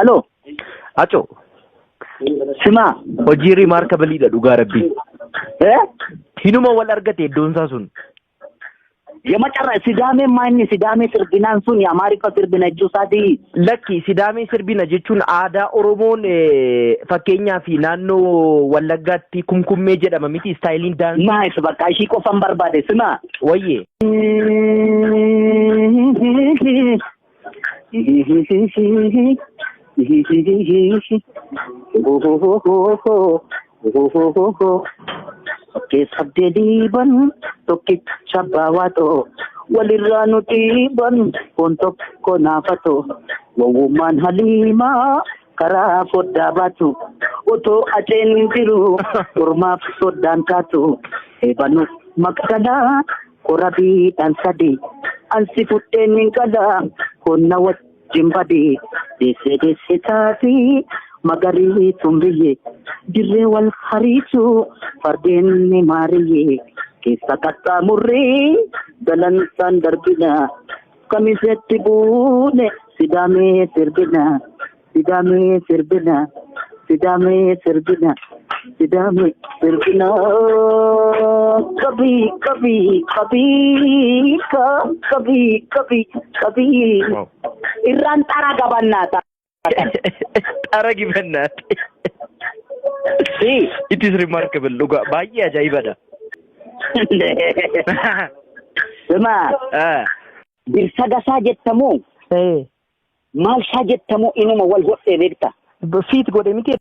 Aloo. Aco. Simaa. Hojii remarkableiidha dhugaa rabbii. Eh? Hinuma wal argate iddoon isaa sun. Yemacarra Sidaamee maa inni Sidaamee sirbinaan sun Amaariffa sirbina jechuu isaatii. Lakki, Sidaamee sirbina jechuun aadaa Oromoon, fakkeenyaa fi naannoo Wallaggaatti kumkummee jedhama miti styleiin daansii. Nice, bakka ishii qofan barbaade, simaa. Wayyee. Keessabdee dhiiban tokkicha baawwaatoo walirraa nu dhiiban foon tokko naafatoo wawwummaan haliimaa karaa foddaa baatu otoo aceen jiru ormaaf soddaan taatu eebanuuf maqdalaa korabiidhaan sadi ansi fudheen hin qalaa konna wajjin badii deessee deessee taati magariituun biyye dirree wal hariisu fardeen ni maariyye keessa qaxxaamurree galansaan darbina kamisetti buune Sidaamee sirbina, Sidaamee sirbina, Sidaamee sirbina, Sidaamee sirbina. Kabii kabii kabii kabii kabii kabii irraan xara gabannaata. Xara gibannaati. It is remarkable, dhugaa baay'ee ajaa'ibadha. Sima birsaga jettamoo maal isaa jettamoo inuma wal godhee beekta. Fiit godhe miti.